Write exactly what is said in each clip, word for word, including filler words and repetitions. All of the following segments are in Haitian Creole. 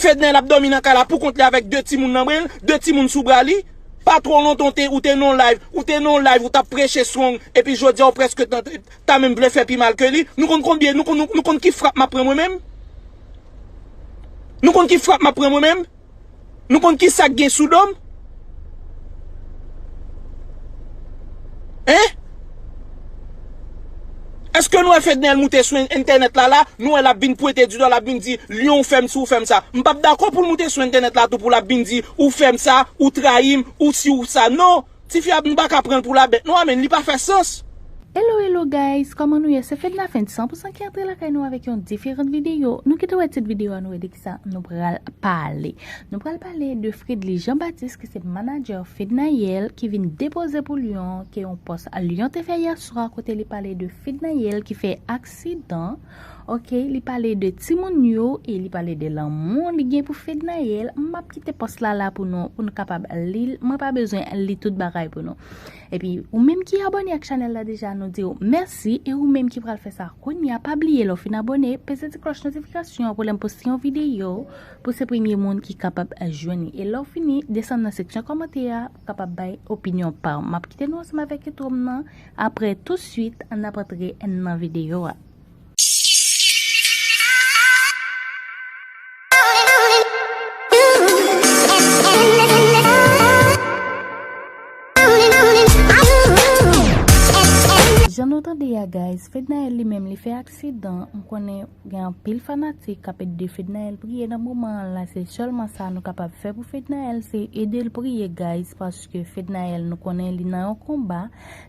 Fednaelle ap dòmi nan kay la pou kont li avèk de timoun nan bren l, de timoun sou bra li. Pa twò lontan ou te, ou te nan live, ou te nan live, ou t ap preche strong, epi jodi a ou prèske ta, ta menm vle fè pi mal ke li. Nou konn konbyen, nou konn, nou, nou konn ki frap m ap pran mwen menm? Nou konn ki frap m ap pran mwen menm? Nou konn ki sa k gen sou do m? Hein? Èske nou wè Fednaelle moute sou en-, entènèt la la, nou wè l ap vin pwente didwa, l ap vin di, Lion, ou fè m si, ou fè m sa. M p ap dakò pou l moute sou entènèt la tou pou l ap vin di, ou fè m sa, ou trayi m, ou si, ou sa. Non! Tifi a, nou pa ka pran l pou labèt non, a menn, li pa fè sans. Hello, hello guys, kòman nou ye? Se Fedna Fed san pou san ki antre lakay nou avèk yon diferan videyo. Nou kite wè tit videyo a, nou wè de kisa nou pral pale. Nou pral pale de Fredly Jean Baptiste ki se manadjè Fednaelle ki vin depoze pou Lion, ke yon pòs Lion te fè yè swa kote li pale de Fednaelle ki fè aksidan. Ok, li pale de timoun yo e li pale de lanmou li gen pou Fednaelle. M ap kite pòs la la pou nou, pou nou kapab li l. Mwen pa bezwen li tout bagay pou nou. Epi, ou menm ki abòne ak chanèl la deja, nou di w mèsi. E ou menm ki pral fè sa kounye a, pa bliye lè w fin abòne, peze ti klòch notifikasyon an pou lè m poste yon videyo, pou se premye moun ki kapab jwenn li. E lè w fini, desann nan seksyon kòmantè a, pou kapab bay opinyon pa w. M ap kite nou ansanm avèk entwo m nan. Apre, touswit, n ap antre nan videyo a. Jan nou tande a, guys, Fednaelle li menm, li fè aksidan. M konnen gen anpil fanatik k ap ede Fednaelle priye nan moman an la. Se sèlman sa nou kapab fè pou Fednaelle, se ede l priye, guys, paske Fednaelle, nou konnen li nan yon konba,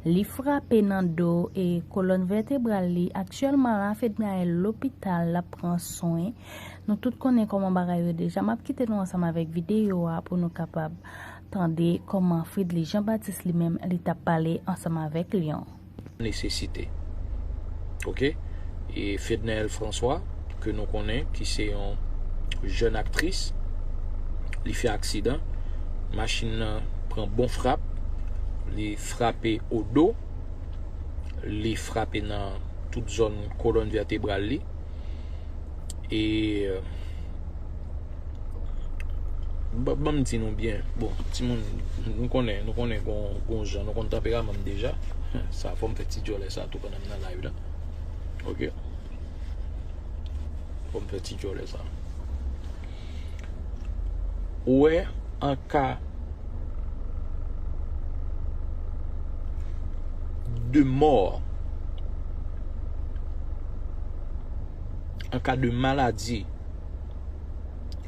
li frape nan do e kolòn vètebral li. Aktyèlman la, Fednaelle lopital, l ap pran swen. Nou tout konnen kòman bagay yo deja. M ap kite nou ansanm avèk videyo a pou nou kapab tande kòman Fredly Jean Baptiste li menm, li t ap pale ansanm avèk Lion. Nesesite. Ok? E Fednaelle François, ke nou konnen, ki se yon jèn aktris, li fè aksidan. Machin nan pran bon frap, li frape o do, li frape nan tout zòn kolòn vètebral li. E, euh, ba-, ban m di nou byen. Bon, timoun, nou konnen, nou konnen gon, gon jan, nou konn tanperaman m deja. Sa fò m fè ti djòlè sa tou pandan m nan live la. Ok. Fò m fè ti djòlè sa. Ou wè, an ka de mò, an ka de maladi,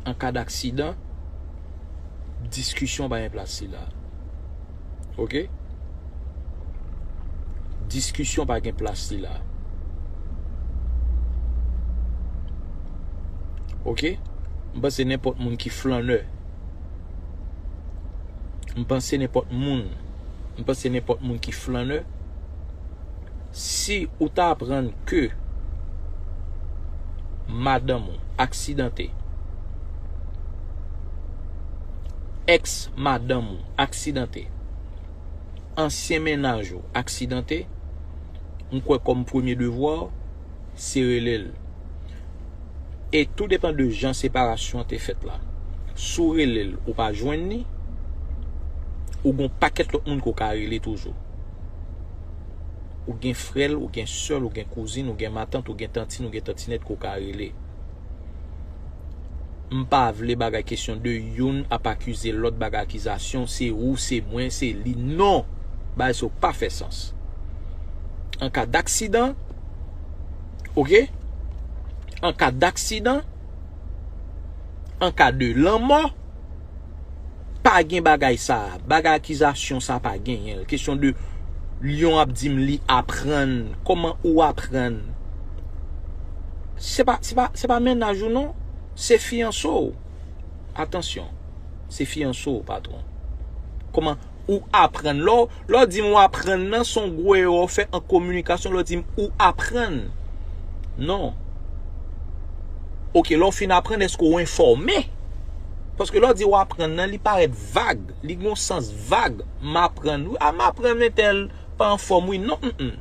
an ka d'aksidan, diskisyon pa gen plas li la. Ok? Diskisyon pa gen plas li la. Ok? M panse nenpòt moun ki flannè, m panse nenpòt moun, m panse nenpòt moun ki flannè, si ou ta aprann ke madanm ou aksidante, èks madanm ou aksidante, ansyen mennaj ou aksidante, m kwè kòm premye devwa w, se rele l. E tou depann de jan separasyon an te fèt la. Si w rele l, ou pa jwenn li, ou gen yon pakèt lòt moun ke w ka rele toujou. Ou gen frè l, ou gen sè l, ou gen kouzin, ou gen matant, ou gen tantin, ou gen tantinèt ke w ka rele. M pa vle bagay kesyon de youn ap akize lòt, bagay akizasyon, se ou, se mwen, se li. Non! Bagay sa yo pa fè sans. An ka d'aksidan, ok? An ka d'aksidan, an ka de lanmò, pa gen bagay sa. Bagay akizasyon sa pa genyen l. Kesyon de Lion ap di m li aprann. Kòman ou aprann? Se pa, se pa, se pa mennaj ou non. Se fiyanse w. Atansyon. Se fiyanse w, patwon. Kòman ou aprann? Lè w, lè w di m ou aprann nan, se yon gwo erè w fè an kominikasyon, lè w di m ou aprann. Non. Ok, lè w fin aprann, èske w enfòme? Paske lè w di w aprann nan, li parèt vag, li gen yon sans vag. M aprann, wi, a m aprann entèl pa anfòm, wi, non, mm, mm.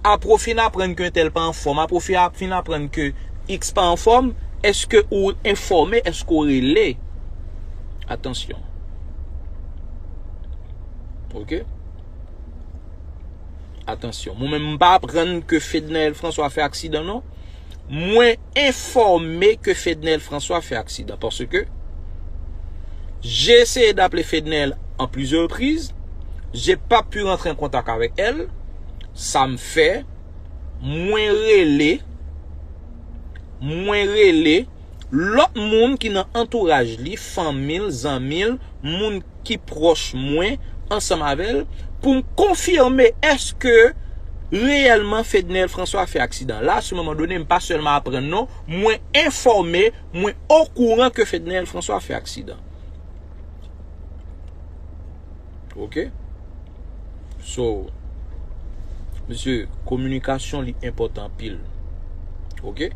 Apre w fin aprann ke entèl pa anfòm, apre w fi-, ap fin aprann ke X pa anfòm, Èske ou enfòme? Èske ou rele? Atansyon. Ok? Atansyon. Mwen menm, m pa aprann ke Fednaelle François fè aksidan, non. Mwen enfòme ke Fednaelle François fè aksidan. Paske j'ai essayé d'appeler Fednaelle en plusieurs reprises. J'ai pas pu rentrer en contact avec elle. Sa m fè, mwen rele, mwen rele lòt moun ki nan antouraj li, fanmi l, zanmi l, moun ki pwòch mwen, ansanm avè l, pou m konfime èske reyèlman Fednaelle François fè aksidan. La, sou moman done, m pa sèlman aprann non, mwen enfòme, mwen okouran ke Fednaelle François fè aksidan. Ok? So, mesye, kominikasyon li enpòtan anpil. Ok?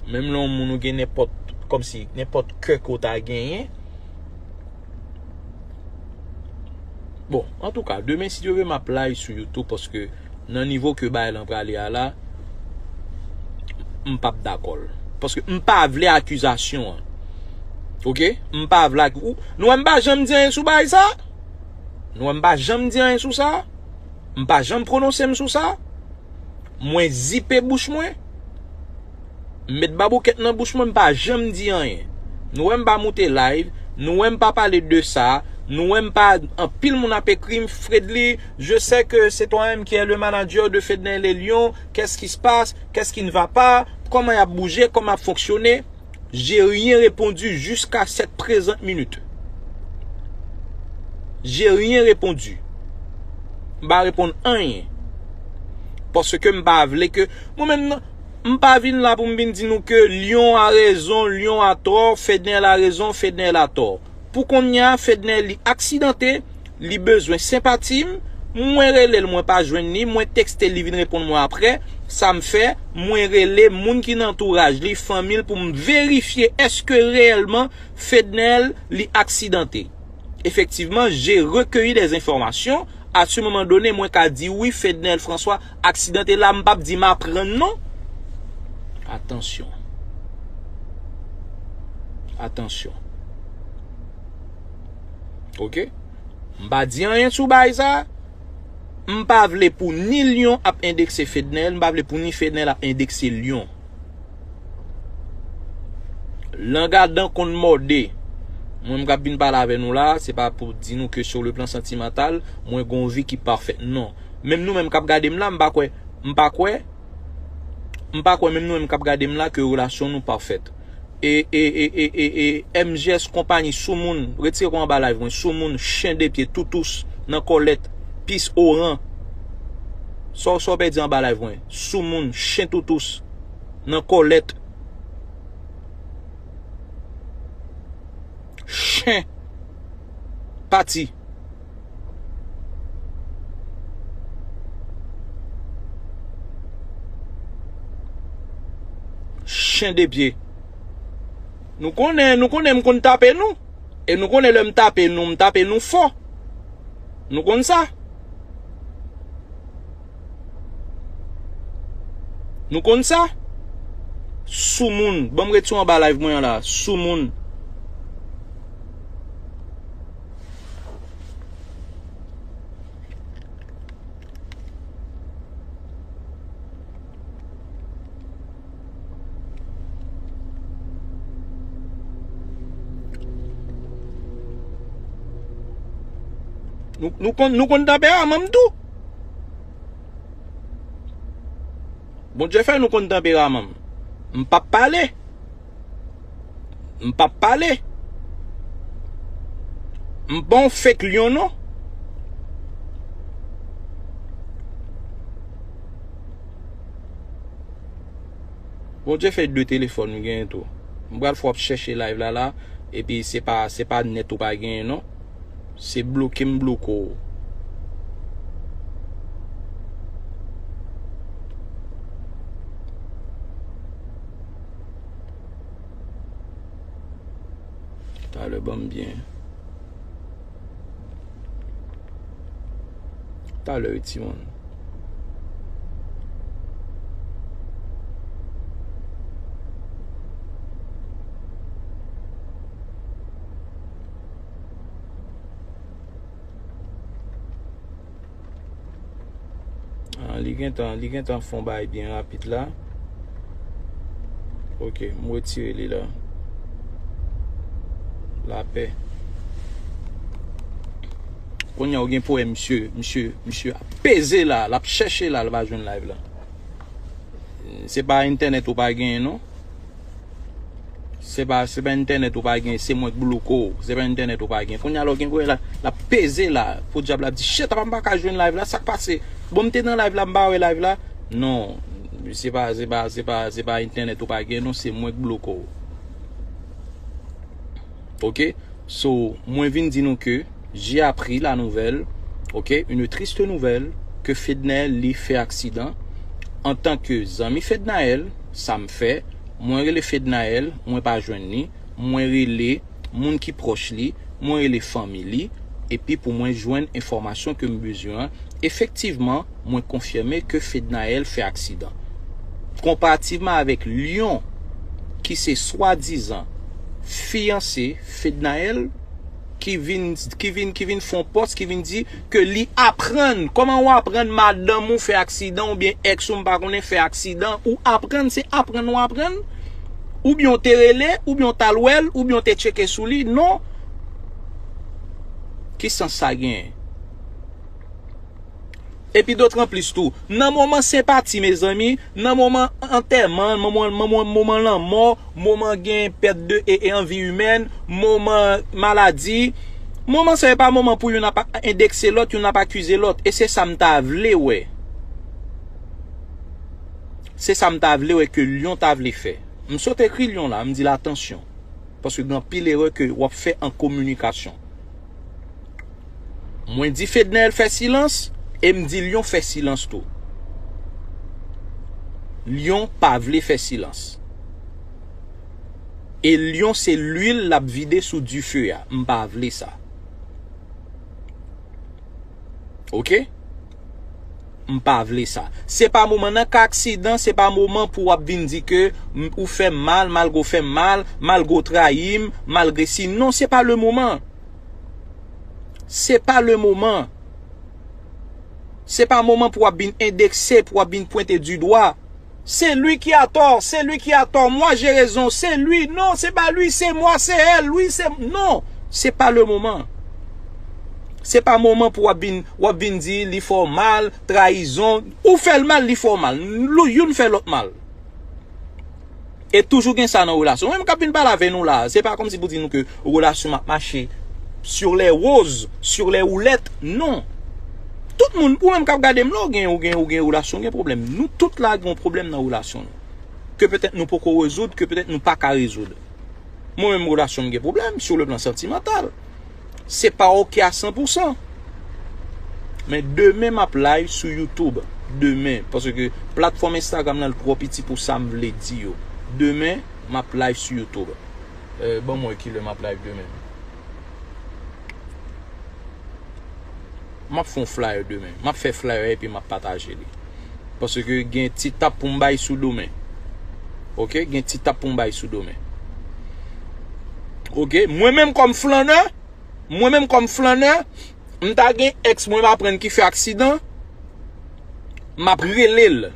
Menm lè yon moun ou gen nenpòt, kòmsi, nenpòt kè ke w ta genyen. Bon, antouka, demen, si Dye vle, m ap live sou YouTube, paske nan nivo ke bagay lan prale a la, m p ap dakò l. Paske m pa vle akizasyon an. Ok? M pa vle ak-, ou, nou wè m pa janm di anyen sou bagay sa? Nou wè m pa janm di anyen sou sa? M pa janm pwononse m sou sa? Mwen zipe bouch mwen? M met baboukèt nan bouch mwen, m pa janm di anyen. Nou wè m pa moute live, nou wè m pa pale de sa, nou wè m pa, anpil moun ap ekri m, Fredly, je sais que c'est toi-même qui est le manager de Fednaelle et Lion, qu'est-ce qui se passe, qu'est-ce qui ne va pas, kòman y ap bouje, kòman y ap fonksyone. J'ai rien répondu jusqu'à cette présente minute. J'ai rien répondu. M pa reponn anyen. Paske m pa vle ke, mwen menm nan, m pa vin la pou m vin di nou ke Lion a rezon, Lion a tò, Fednaelle a rezon, Fednaelle a tò. Pou kounye a, Fednaelle li aksidante, li bezwen senpati m, mwen rele l, mwen pa jwenn li, mwen tekste l, li vin reponn mwen apre, sa m fè, mwen rele moun ki nan antouraj li, fanmi l, pou m verifye èske reyèlman Fednaelle li aksidante. Effectivement, j'ai recueilli des informations. À ce moment donné, mwen ka di wi, Fednaelle François aksidante la, m p ap di m aprann non. Atansyon. Atansyon. Ok? M pa di anyen sou bagay sa. M pa vle pou ni Lion ap endekse Fednaelle, m pa vle pou ni Fednaelle ap endekse Lion. Lang a dan konn mòde. Mwen m k ap vin pale avè nou la, se pa pou di nou ke sur le plan sentimental, mwen gon vi ki pafèt. Non. Menm nou menm k ap gade m la, m pa kwè, m pa kwè, m pa kwè menm nou menm k ap gade m la ke relasyon nou pafèt. E, e, e, e, e, e, M G S konpayi, soumoun, retire kò anba live mwen, soumoun, chen de pye, toutous, nan kòlèt, pis oran. Sa w, sa w pèdi anba live mwen, soumoun, chen toutous, nan kòlèt. Chen. Pati. Chen de pye. Nou konnen, nou konnen m konn tape nou. E nou konnen lè m tape nou, m tape nou fò. Nou konn sa. Nou konn sa? Soumoun. Ban m retire w anba live mwen an la. Soumoun. Nou, nou konn, nou konn tanperaman m tou. Bondye fè nou konn tanperaman m. M p ap pale. M p ap pale. M pa yon fake Lion non. Bondye fè de telefòn m genyen tou. M pral fè w ap chèche live la la, epi se pa, se pa nèt ou pa genyen non. Se bloke m bloke w. Talè ban m byen. Talè wi timoun. Li gentan, li gentan fè yon bagay byen rapid la. Ok, m retire li la. Lapè. Kounye a ou gen pwoblèm, misye, misye, misye ap peze la, l ap chèche la, l pa jwenn live la. Se pa entènèt ou pa genyen, non. Se pa, se pa entènèt ou pa gen, se mwen k bloke w. Se pa entènèt ou pa gen. Kounye a la, w gen kounye la, l ap peze la. Podyab la ap di, shit, apa m pa ka jwenn live la, sa k pase? Bon, m te nan live la, m pa wè live la. Non, se pa, se pa, se pa, se pa entènèt ou pa gen, non, se mwen k bloke w. Ok? So, mwen vin di nou ke j'ai appris la nouvelle, ok, une triste nouvelle, ke Fednaelle li fè aksidan. Antanke zanmi Fednaelle, sa m fè, mwen rele Fednaelle, mwen pa jwenn li, mwen rele moun ki pwòch li, mwen rele fanmi li, epi pou mwen jwenn enfòmasyon ke m bezwen an. Efektivman, mwen konfime ke Fednaelle fè aksidan. Konparativman avèk Lyon, ki se swadizan fiyanse Fednaelle, ki vin, ki vin, ki vin fè yon pòs, ki vin di ke li aprann. Kòman ou aprann madanm ou fè aksidan oubyen èks ou, m pa konnen, fè aksidan? Ou aprann, se aprann ou aprann? Oubyen w te rele, oubyen w t al wè l, oubyen w te tcheke sou li? Non. Ki sans sa genyen? Epi dotranplis tou, nan moman senpati, mezanmi, nan moman antèman, moman, moman, moman lanmò, moman gen pèt de e, e anvi imèn, moman maladi, moman sa yo pa moman pou youn ap endekse lòt, youn ap akize lòt. E se sa m ta vle wè. Se sa m ta vle wè ke Lyon ta vle fè. M sot ekri Lyon la, m di l atansyon. Paske gen anpil erè ke w ap fè an kominikasyon. Mwen di Fednaelle fè silans, e m di Lyon fè silans tou. Lyon pa vle fè silans. E Lyon se lwil l ap vide sou dife a. M pa vle sa. Ok? M pa vle sa. Se pa moman nan ka aksidan, se pa moman pou w ap vin di ke m, ou fè m mal, malgre w fè m mal, malgre w trayi m, malgre si. Non, se pa le moman. Se pa le moman. Se pa moman pou w ap vin endekse, pou w ap vin pwente di dwa. C'est lui qui a tort, c'est lui qui a tort, moi j'ai raison, c'est lui, non, c'est pas lui, c'est moi, c'est elle, oui, c'est, non, c'est pas le moment. Se pa moman pou w ap vin, w ap vin di li fè w mal, trayizon, ou fè l mal, li fè w mal. Lou, youn fè lòt mal. E toujou gen sa nan relasyon. Mwen menm k ap vin pale avè nou la, se pa kòmsi pou di nou ke relasyon m ap mache sur les roses, sur les roulettes, non. Tout moun, ou menm k ap gade m la, ou gen, ou gen, ou gen relasyon, gen pwoblèm. Nou tout la gen yon pwoblèm nan relasyon nou. Ke petèt nou poko rezoud, ke petèt nou pa ka rezoud. Mwen menm relasyon m gen pwoblèm sur le plan sentimental. Se pa ok a san pou san. Men demen m ap live sou YouTube. Demen, paske platfòm Instagram nan l twò piti pou sa m vle di yo. Demen, m ap live sou YouTube. Euh, ban m wè kilè m ap live demen. M ap fè yon flyer demen. M ap fè flyer epi m ap pataje li. Paske gen ti tap pou m bay sou demen. Ok? Gen ti tap pou m bay sou demen. Ok? Mwen menm kòm flannè, mwen menm kòm flannè, m ta gen èks mwen m aprann ki fè aksidan, m ap rele l.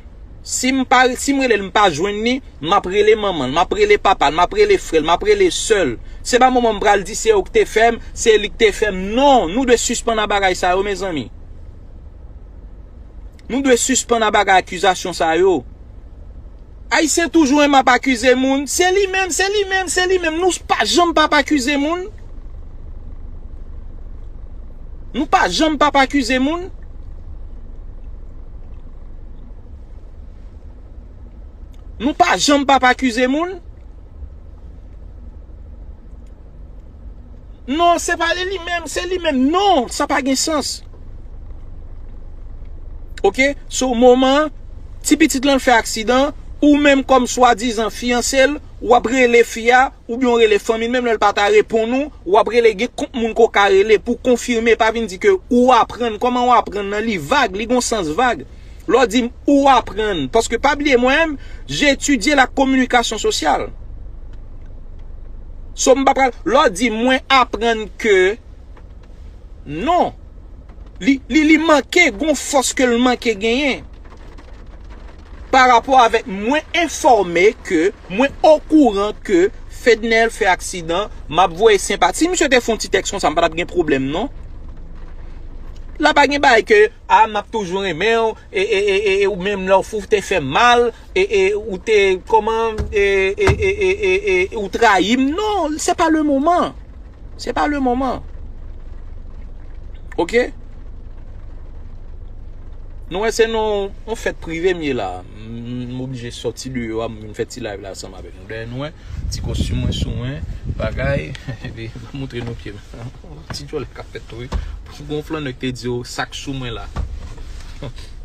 Si m pa, si m rele l, m pa jwenn li, m ap rele manman l, m ap rele papa l, m ap rele frè l, m ap rele sè l. Se pa moman m pral di se ou k te fè m, se li k te fè m. Non, nou dwe sispann a bagay sa yo, mezanmi. Nou dwe sispann a bagay akizasyon sa yo. Ayisyen toujou renmen ap akize moun. Se li menm, se li menm, se li menm. Nou pa janm p ap akize moun. Nou pa janm p ap akize moun. Nou pa janm p ap akize moun. Non, se pa li menm, se li menm. Non, sa pa gen sans. Ok? So, moman, ti pitit lan fè aksidan, ou menm kòm swadizan fiyanse l, w ap rele fi a, oubyen w rele fanmi l, menm lè l pa ta reponn ou, w ap rele, gen kont moun ke w ka rele pou konfime, pa vin di ke ou aprann. Kòman w aprann nan? Li vag, li gon sans vag. Lè w di m ou aprann, paske pa bliye mwen menm, j'ai étudié la communication sociale. So m pa pral, lè w di mwen aprann ke, non. Li, li, li manke, gon fòs ke l manke genyen. Pa rapò avèk mwen enfòme ke mwen okouran ke Fednel fè aksidan, m ap voye senpati. Si misye te fè yon ti tèks konsa, m pa t ap gen pwoblèm non. La pa gen bagay ke, a, m ap toujou renmen w, e, e, e, e, e, ou menm lè w fou te fè m mal, e, e, ou te, kòman, e, e, e, e, e, e, ou trayi m. Non, se pa le moman. Se pa le moman. Oke? Nou wè se nan yon fèt prive m ye la. M, m oblije sòti deyò a, m vin fè ti live la ansanm avèk nou. Dèyè nou wè, ti kostim mwen sou mwen, bagay, epi m ap montre nou pye m. Ti djòlè k ap fèt tou wi. Gon flannè k te di yo sa k sou mwen la.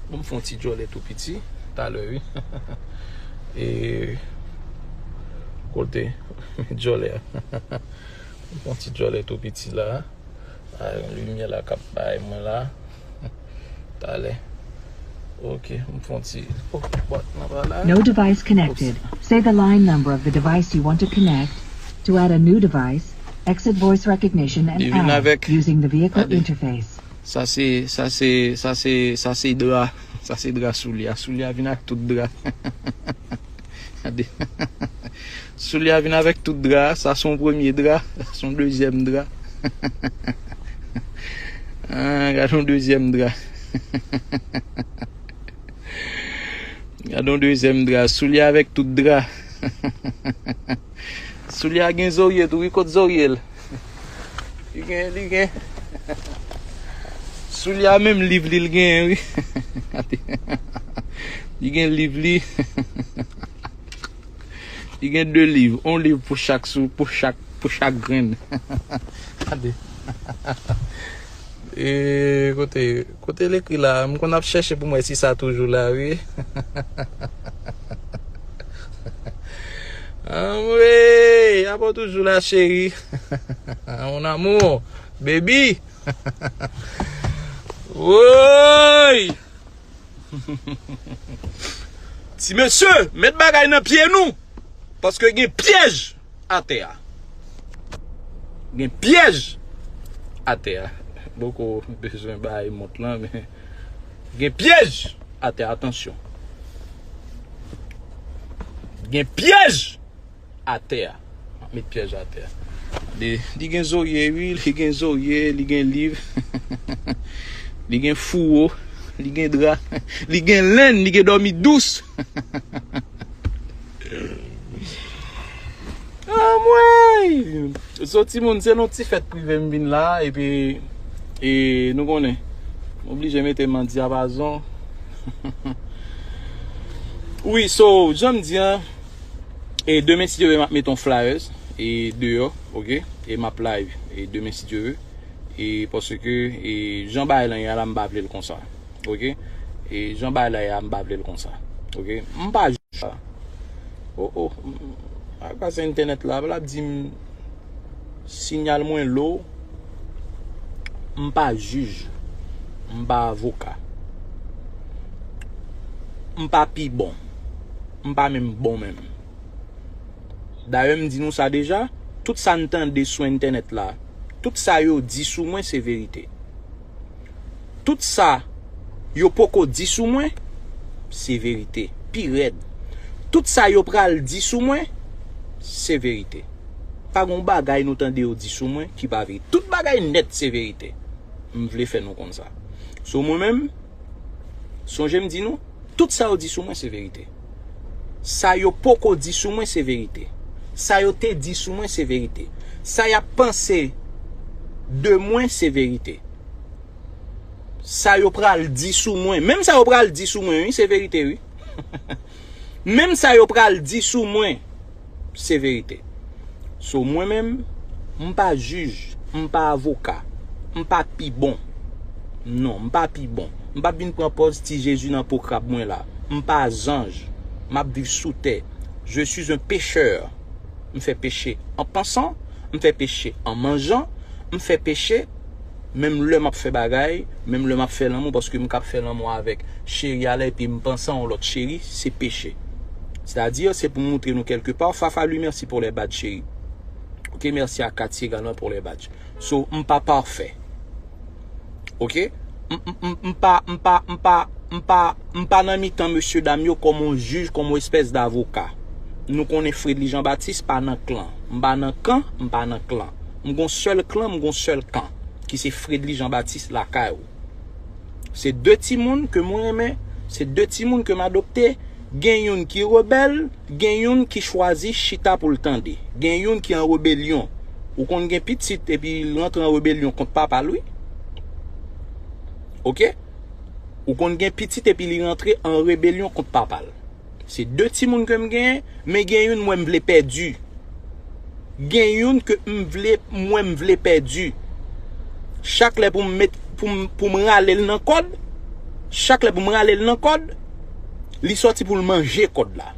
Bon, m fè yon ti djòlè tou piti talè wi. E kote djòlè a? M fè yon ti djòlè tou piti la. A, limyè la k ap bay mwen la. Talè. Ok, m fè yon ti. Oh, bòt nan pa la. No device connected. Say the line number of the device you want to connect. To add a new device, exit voice recognition and Li vin add avèk using the vehicle Gade. Interface. Sa se, sa se, sa se, sa se dra. Sa se dra soulye a. Soulye a vin ak tout dra. Gade. Soulye a vin avèk tout dra. Sa se yon premye dra. Sa se yon dezyèm dra. Ah, gade yon dezyèm dra. Gade yon dezyèm dra. Soulye avèk tout dra. Soulye a gen zorye tou wi, kot zorye l? Li gen, li gen. Soulye a menm liv li l gen wi. Li gen liv li. Li gen de liv, yon liv pou chak sou, pou chak, pou chak grenn. Gade. E kote, kote l ekri la? M konn ap chèche pou m wè si sa toujou la wi. Anmwey, apa w toujou la cheri? Mon amour, baby. Woy! Ti mesye, met bagay nan pye nou. Paske gen pyèj atè a. Gen pyèj atè a. Poko bezwen bay mont lan, men gen pyèj atè a, atansyon. Gen pyèj atè a. M ap met pyèj atè a. Li, li gen zorye, wi, li gen zorye, li gen liv. Li gen fouwo, li gen dra, li gen lenn, li gen dòmi dous. Anmwey! So, timoun, se nan ti fèt prive m vin la, epi, e, nou konnen, m oblije mete m an dyapazon. Wi, so, jan m di an, e demen, si Dye vle, m ap mete yon flyers, e deyò, oke? E m ap live, e demen, si Dye vle. E paske, e jan bagay lan ye a la, m pa vle l konsa. Oke? E jan bagay la ye a, m pa vle l konsa. Oke? M pa jij. O, o, m, a, grasa entènèt la, l ap di m sinyal mwen low. M pa jij. M pa avoka. M pa pi bon. M pa menm bon menm. Dayè, m di nou sa deja, tout sa n tande sou entènèt la, tout sa yo di sou mwen, se verite. Tout sa yo poko di sou mwen, se verite. Pi rèd. Tout sa yo pral di sou mwen, se verite. Pa gen yon bagay nou tande yo di sou mwen ki pa verite. Tout bagay nèt se verite. M vle fè nou konn sa. So mwen menm, sonje m di nou, tout sa yo di sou mwen se verite. Sa yo poko di sou mwen se verite. Sa yo te di sou mwen se verite. Sa y ap panse de mwen se verite. Sa yo pral di sou mwen, menm sa yo pral di sou mwen, wi, se verite, wi. Menm sa yo pral di sou mwen, se verite. So, mwen menm, m pa jij, m pa avoka, m pa pi bon. Non, m pa pi bon. M p ap vin pran pòz ti Jezi nan po krab mwen la. M pa zanj. M ap viv sou tè. Je suis un pécheur. M fè peche an pansan, m fè peche an manjan, m fè peche menm lè m ap fè bagay, menm lè m ap fè lanmou, paske m ka ap fè lanmou avèk cheri a la epi m panse a yon lòt cheri, se peche. Sètadi, se pou m montre nou kèlke pa, Fafa, lui, merci pour les badges, cheri. Ok, merci à Cathy également pour les badges. So, m pa pafè. Ok? M, m, m, m pa, m pa, m pa, M pa, m pa nan mitan mesye dam yo kòm yon jij, kòm yon espès davoka. Nou konnen Fredly Jean Baptiste pa nan klan. M pa nan kan, m pa nan klan. M gon sèl klan, m gon sèl kan, ki se Fredly Jean Baptiste lakay ou. Se de timoun ke mwen renmen, se de timoun ke m adopte, gen youn ki rebèl, gen youn ki chwazi chita pou l tande. Gen youn ki an rebelyon. Ou konn gen pitit epi l rantre an rebelyon kont papa l, wi. Oke? Ou konn gen pitit epi li rantre an rebelyon kont papa l. Se de timoun ke m genyen, men gen youn mwen m vle pèdi. Gen youn ke m vle, mwen m vle pèdi. Chak lè pou m met, pou m, pou m rale l nan kòd, chak lè pou m rale l nan kòd, li sòti pou l manje kòd la.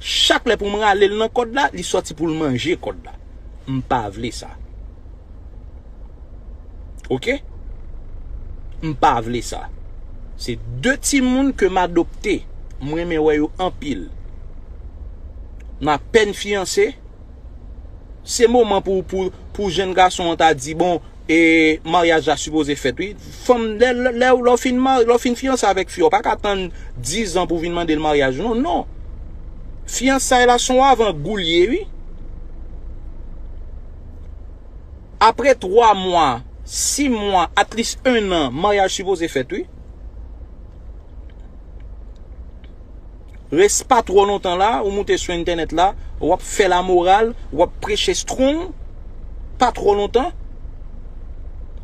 Chak lè pou m rale l nan kòd la, li sòti pou l manje kòd la. M pa vle sa. Oke? M pa vle sa. Se de timoun ke m adopte. M renmen wè yo anpil. M apèn fiyanse. Se moman pou, pou, pou jenn gason an ta di, bon, e maryaj la sipoze fèt, wi. Fanm, lè, lè, lè, lè w fin ma-, lè w fin fiyanse avèk fi a, w pa ka tann diz an pou vin mande l maryaj, non, non. Fiyansay la se yon avan gou l ye, wi. Apre twa mwa, sis mwa, at least un an, maryaj sipoze fèt, wi. Res pa twò lontan la, ou moute sou entènèt la, w ap fè lamoral, w ap preche strong, pa twò lontan.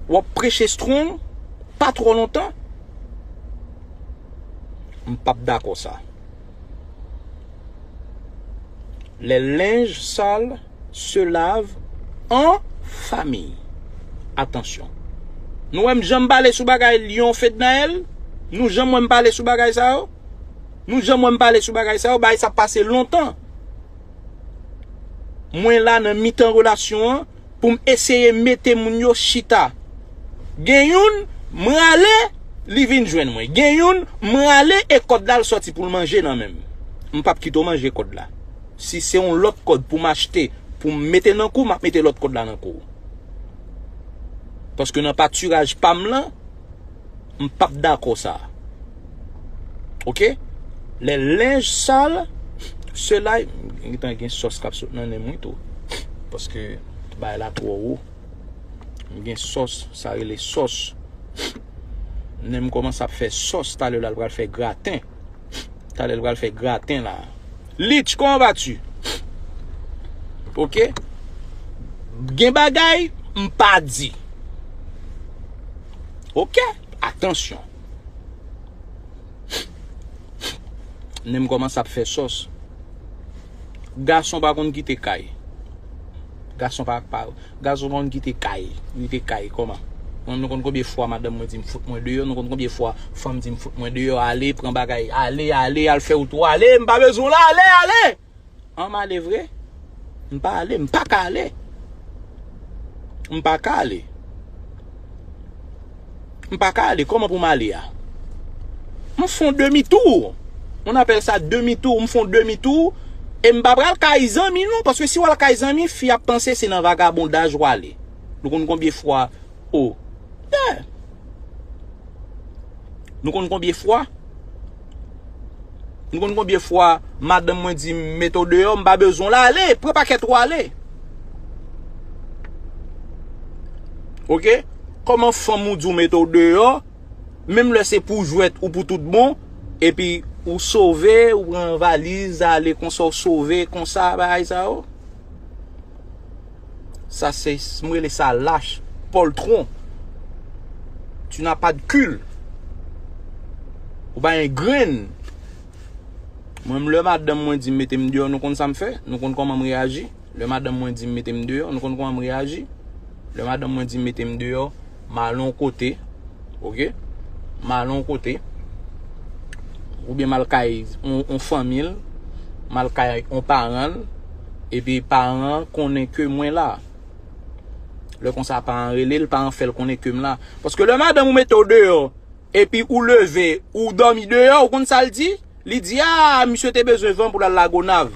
W ap preche strong, pa twò lontan. M p ap dakò sa. Les linges sales se lavent en famille. Atansyon. Nou wè m janm pale sou bagay Lyon Fednaelle? Nou janm wè m pale sou bagay sa yo? Nou janm wè m pale sou bagay sa yo? Bagay sa pase lontan. Mwen la nan mitan relasyon an pou m eseye mete moun yo chita. Gen youn, m rale, li vin jwenn mwen. Gen youn, m rale e kòd la l sòti pou l manje nan men m. M p ap kite w manje kòd la. Si se yon lòt kòd pou m achte, pou m mete nan kou, m ap mete lòt kòd la nan kou w. Paske nan patiraj pa m lan, m p ap dakò sa. Oke? Les linges sales se lavent. Gentan gen sòs k ap sot nan nen m wi tou. Paske bagay la twò wo. M gen sòs, sa rele sòs. Nen m kòmanse ap fè sòs, talè la l pral fè graten. Talè l pral fè graten la. Lich, comment vas-tu? Oke? Gen bagay, m pa di. Oke? Atansyon. Nen m kòmanse ap fè sòs. Gason pa konn kite kay. Gason pa, pa, gason pa konn kite kay. Kite kay, kòman? Mwen, nou konn konbyen fwa madanm mwen di m fout mwen deyò, nou konn konbyen fwa fanm di m fout mwen deyò, ale, pran bagay, ale, ale, al fè wout ou, ale, m pa bezwen w la, ale, ale! An, m ale vre? M pa ale, m pa ka ale. M pa ka ale. M pa ka ale, kòman pou m ale a? M fè yon demi tou. On appelle ça demi tou, m fè yon demi tou. E m pa pral kay zanmi non, paske si w al kay zanmi, fi ap panse se nan vagabondaj w ale. Nou konn konbyen fwa, o, yeah. Nou konn konbyen fwa? Nou konn konbyen fwa madanm mwen di m mete w deyò, m pa bezwen w la, ale, pran pakèt ou ale. Oke? Kòman fanm ou di w mete w deyò, menm lè se pou jwèt ou pou tout bon, epi ou sove, ou pran valiz, ale konsa, ou sove, konsa, bagay sa yo? Sa se, m rele sa lach, poltron. Tu n'as pas de cul. Ou pa gen grenn. Mwen, lè madanm mwen di m mete m deyò, nou konn sa m fè? Nou konn kòman m reyaji? Lè madanm mwen di m mete m deyò, nou konn kòman m reyaji? Lè madanm mwen di m mete m deyò, m al yon kote, oke? M al yon kote, oubyen m al kay yon, yon fanmi l, m al kay yon paran l, epi paran an konnen ke mwen la. Lè konsa, paran an rele l, paran an fè l konnen ke m la. Paske lè madanm ou mete w deyò, epi ou leve, ou dòmi deyò, ou konn sa l di? Li di, a, misye te bezwen van pou l al Lagonav.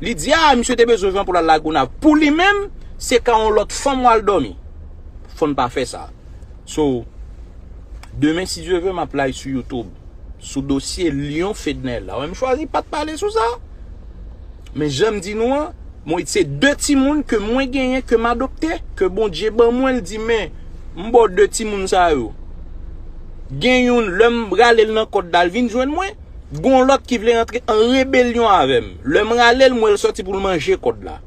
Li di, a, misye te bezwen van pou l al Lagonav. Pou li menm, se ka yon lòt fanm w al dòmi. Fò n pa fè sa. So, Demen, si Dye ve, m ap live sou YouTube sou dosye Lyon Fednaelle la. Wè, m chwazi pa t pale sou sa. Men jan m di nou an, mwen, se de timoun ke mwen genyen, ke m adopte, ke Bondye ban mwen, l di, men, m ba w de timoun sa yo. Gen youn, lè m rale l nan kòd la, l vin jwenn mwen. Gon lòt ki vle rantre an rebelyon avè m. Lè m rale l, m wè l sòti pou l manje kòd la.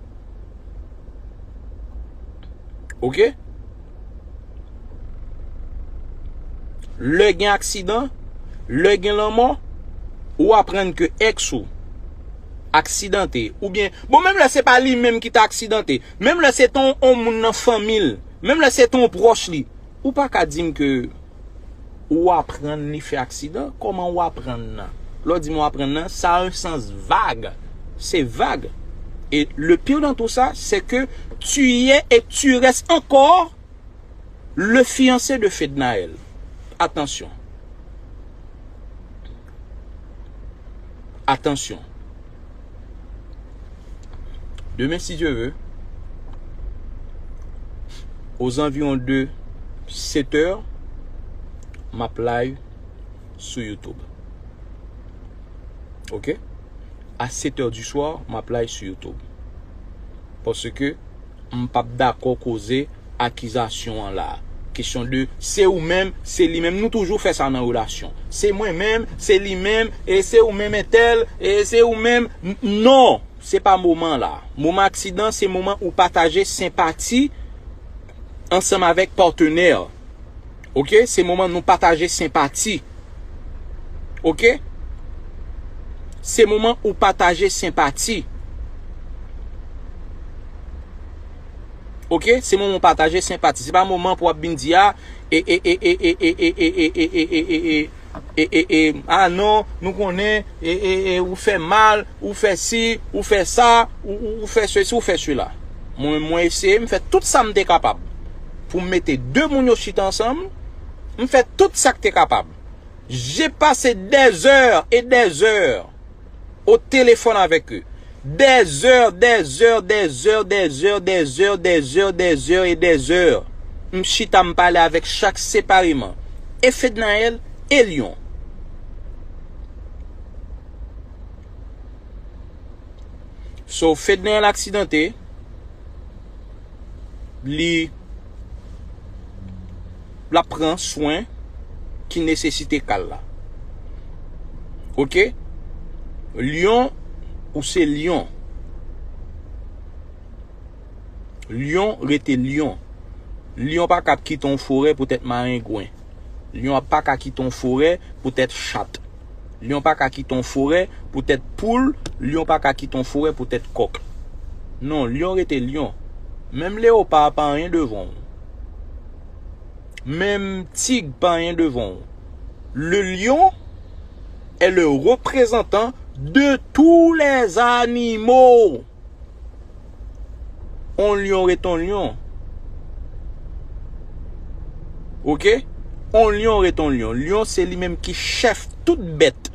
Oke? Lè gen aksidan, lè gen lanmò, ou aprann ke èks ou aksidante, oubyen, bon, menm lè se pa li menm ki ta aksidante, menm lè se te yon, yon moun nan fanmi l, menm lè se te yon pwòch li, ou pa ka di m ke ou aprann li fè aksidan. Kòman ou aprann nan? Lè w di m ou aprann nan, sa a un sens vag. Se vag. Et le pire dans tout ça, c'est que tu y es et tu restes encore le fiancé de Fednaelle. Attention. Attention. Demen, si Dye ve, aux environs de sept heures, m ap live sou YouTube. Oke? A sept heures du soir, m ap live sou YouTube. Paske m p ap dakò koze akizasyon an la. Kesyon de se ou menm, se li menm. Nou toujou fè sa nan relasyon. Se mwen menm, se li menm, e se ou menm entèl, e se ou menm. N-, non, se pa moman la. Moman aksidan, se moman ou pataje senpati ansanm avèk patnè. Oke? Se moman nou pataje senpati. Oke? Se moman ou pataje senpati. Oke? Se moman ou pataje senpati. Se pa moman pou w ap vin di a, e, e, e, e, a non, nou konnen, e, e, e, ou fè mal, ou fè si, ou fè sa, ou, ou, ou fè sesi, ou fè sela. Mwen, mwen eseye, m fè tout sa m te kapab pou m mete de moun yo chita ansanm. M fè tout sa k te kapab. J'ai passé des heures et des heures au téléphone avec eux. Des heures, des heures, des heures, des heures, des heures, des heures, des heures et des heures. M chita, m pale avèk chak separeman. E Fednaelle, e Lyon. So, Fednaelle aksidante, li, l ap pran swen ki nesesite ka l la. Oke? Lyon, ou se lyon. Lyon rete lyon. Lyon pa ka kite yon forè poutèt marengwen. Lyon pa ka kite yon forè poutèt chat. Lyon pa ka kite yon forè poutèt poul. Lyon pa ka kite yon forè poutèt kòk. Non, lyon rete lyon. Menm leyopa pa anyen devan w. Menm tig pa anyen devan w. Le lion est le représentant de tous les animaux. On lyon ret on lyon. Oke? On lyon ret on lyon. Lyon se li menm ki chèf tout bèt.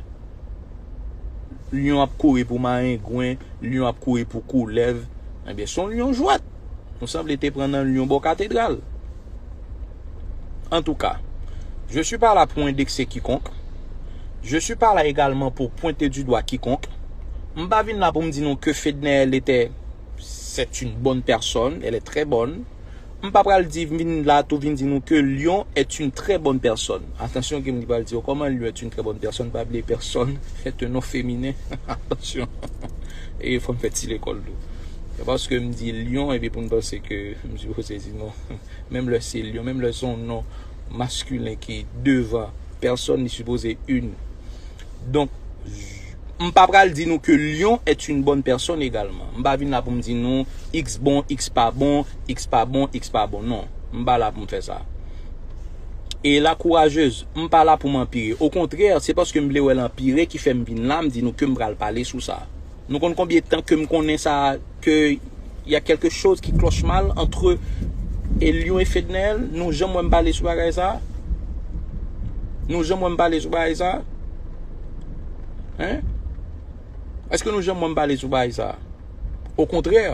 Lyon ap kouri pou marengwen, lyon ap kouri pou koulèv. Ebyen, se on lyon jwèt. Nou sanble te pran nan lyon bò katedral. En tout cas, je suis pas là pour indexer quiconque. Je suis pas là également pour pointer du doigt quiconque. M pa vin la pou m di nou ke Fednaelle était, c'est une bonne personne, elle est très bonne. M pa pral di, vin la tou vin di nou ke Lyon est une très bonne personne. Atansyon ke m pral di yo kòman Lyon est une très bonne personne, pa bliye personne est un nom féminin. Atansyon. E fò m fè ti lekòl tou. Se paske m di Lyon, epi pou n panse ke m sipoze di non. Menm lè se Lyon, menm lè se yon non maskilen ki devan pèsòn, li sipoze une. Donk, m pa pral di nou ke Lyon est une bonne personne également. M pa vin la pou m di nou X bon, X pa bon, X pa bon, X pa bon. Non, m pa la pou m fè sa. E la courageuse, m pa la pou m anpire. Okontrè, se paske m vle wè l anpire ki fè m vin la, m di nou ke m pral pale sou sa. Nou konn konbyen tan ke m konnen sa, ke y a quelque chose qui cloche mal entre Elion e Fednaelle? Nou janm wè m pale sou bagay sa? Nou janm wè m pale sou bagay sa? Hein? Èske nou janm wè m pale sou bagay sa? Okontrè,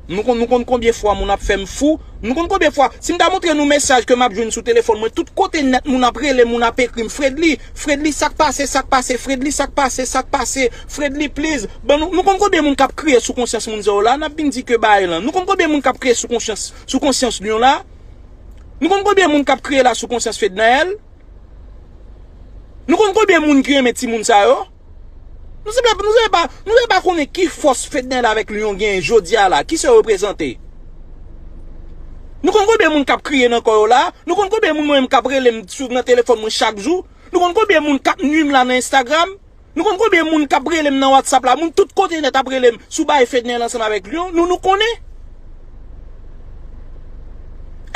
Nou konn, nou konn konbyen fwa moun ap fè m fou? Nou konn konbyen fwa, si m ta montre nou mesaj ke m ap jwenn sou telefòn mwen, tout kote nèt moun ap rele m, moun ap ekri m, Fredly, Fredly, sa k pase, sa k pase, Fredly, sa k pase, sa k pase, Fredly, please. Ban nou, nou konn konbyen moun k ap kriye sou konsyans moun sa yo la? N ap vin di ke bagay lan. Nou konn konbyen moun k ap kriye sou konsyans, sou konsyans Lyon la? Nou konn konbyen moun k ap kriye la sou konsyans Fednaelle? Nou konn konbyen moun ki renmen timoun sa yo? Nou sanble, nou sanble pa, nou sanble pa konnen ki fòs Fednaelle avèk Lyon genyen jodi a la, ki sa yo reprezante? Nou konn konbyen moun k ap kriye nan kò yo la? Nou konn konbyen moun mwen menm k ap rele m sou, nan telefòn mwen chak jou? Nou konn konbyen moun k ap nwi m la nan Instagram? Nou konn konbyen moun k ap rele m nan WhatsApp la? Moun tout kote nèt ap rele m sou bagay Fednaelle ansanm avèk Lyon. Nou, nou konnen?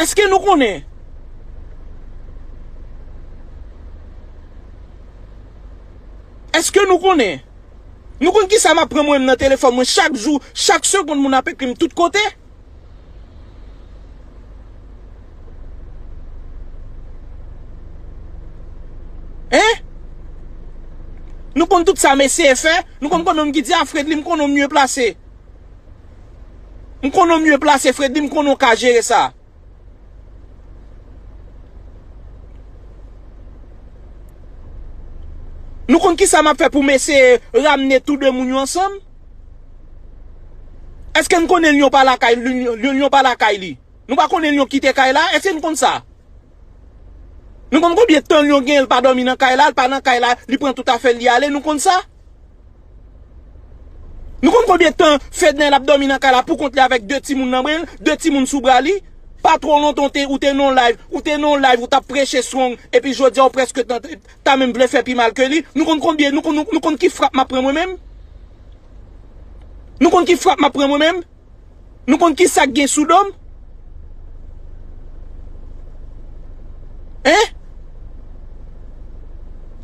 Èske nou konnen? Èske nou konnen? Nou konn kisa m ap pran mwen menm nan telefòn mwen chak jou, chak segonn moun ap ekri m tout kote? Hein? Nou konn tout sa m eseye fè, nou konn konnen m ki di a Fredly, m konnen w mye plase. M konnen w mye plase, Fredly, m konnen w ka jere sa. Nou konn kisa m ap fè pou m eseye ramne tou de moun yo ansanm? Èske n konnen Lyon pa lakay, Lyon, Lyon, Lyon pa lakay li? Nou pa konnen Lyon kite kay la? Èske n konn sa? Nou konn konbyen tan Lyon genyen l pa dòmi nan kay la, l pa nan kay la, li pran tout afè l, li ale, nou konn sa? Nou konn konbyen tan Fednaelle ap dòmi nan kay la pou kont li avèk de timoun nan bren l, de timoun sou bra li? Pa twò lontan w te, ou te nan yon live, ou te nan yon live, ou t ap preche strong, epi jodi a w prèske ta, ta menm vle fè pi mal ke li. Nou konn konbyen, nou konn, nou, nou konn ki frap m ap pran mwen menm? Nou konn ki frap m ap pran mwen menm? Nou konn ki sa k gen sou do m? Hein?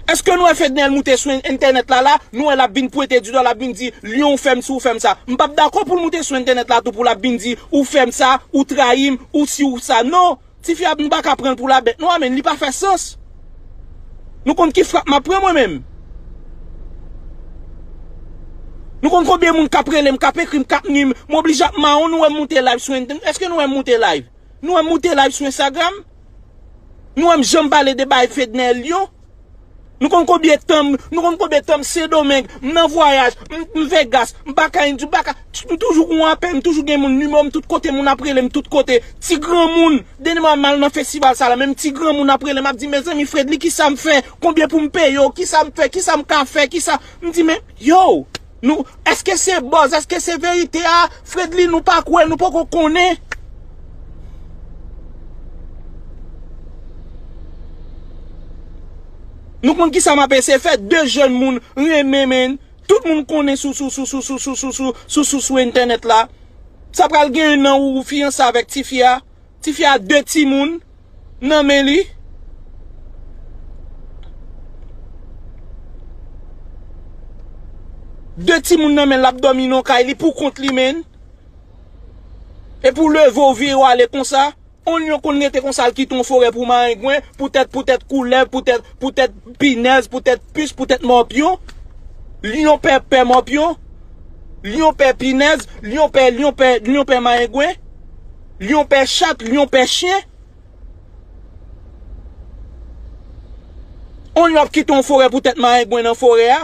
Èske nou wè Fednaelle moute sou en-, entènèt la la, nou wè l ap vin pwente didwa, l ap vin di, Lyon, ou fè m si, ou fè m sa. M p ap dakò pou l moute sou entènèt la tou, pou l ap vin di, ou fè m sa, ou trayi m, ou si, ou sa. Non! Tifi a, nou pa ka pran l pou labèt non, amèn, li pa fè sans. Nou konn ki frap m ap pran mwen menm? Nou konn konbyen moun k ap rele m, k ap ekri m, k ap nwi m, m oblije ap mawon, nou wè m moute live sou entènèt. Èske nou wè m moute live? Nou wè m moute live sou Instagram? Nou wè m janm pale de bagay Fednaelle Lyon? Nou konn konbyen tan m, nou konn konbyen tan m Sendomeng, m nan vwayaj, m, m Vegas, m pa ka Indi, m pa ka, m toujou gon apèl, m toujou gen moun nimewo m tout kote, moun ap rele m tout kote. Ti granmoun, dènye mwa m al nan festival sa la, menm ti granmoun ap rele m, ap di, mezanmi, Fredly, kisa m fè? Konbyen pou m peye w? Kisa m fè? Kisa m ka fè? Kisa? M di, men, yo, nou, èske se buzz? Èske se verite a? Fredly, nou pa kwè, nou poko konnen. Nou konn kisa m ap eseye fè? De jèn moun renmen, men tout moun konnen sou, sou, sou entènèt la. Sa pral gen yon nan ou fiyanse avèk tifi a. Tifi a de timoun nan men li. De timoun nan men l, l ap dòmi nan kay li pou kont li, men. Epi w leve w vire w ale konsa. On lyon konn rete konsa, l kite yon forè pou marengwen, poutèt, poutèt koulèv, poutèt, poutèt pinèz, poutèt pis, poutèt mòpyon. Lyon pè, pè mòpyon. Lyon pè pinèz, lyon pè, lyon pè, lyon pè marengwen. Lyon pè chat, lyon pè chen. On lyon ap kite yon forè poutèt marengwen nan forè a.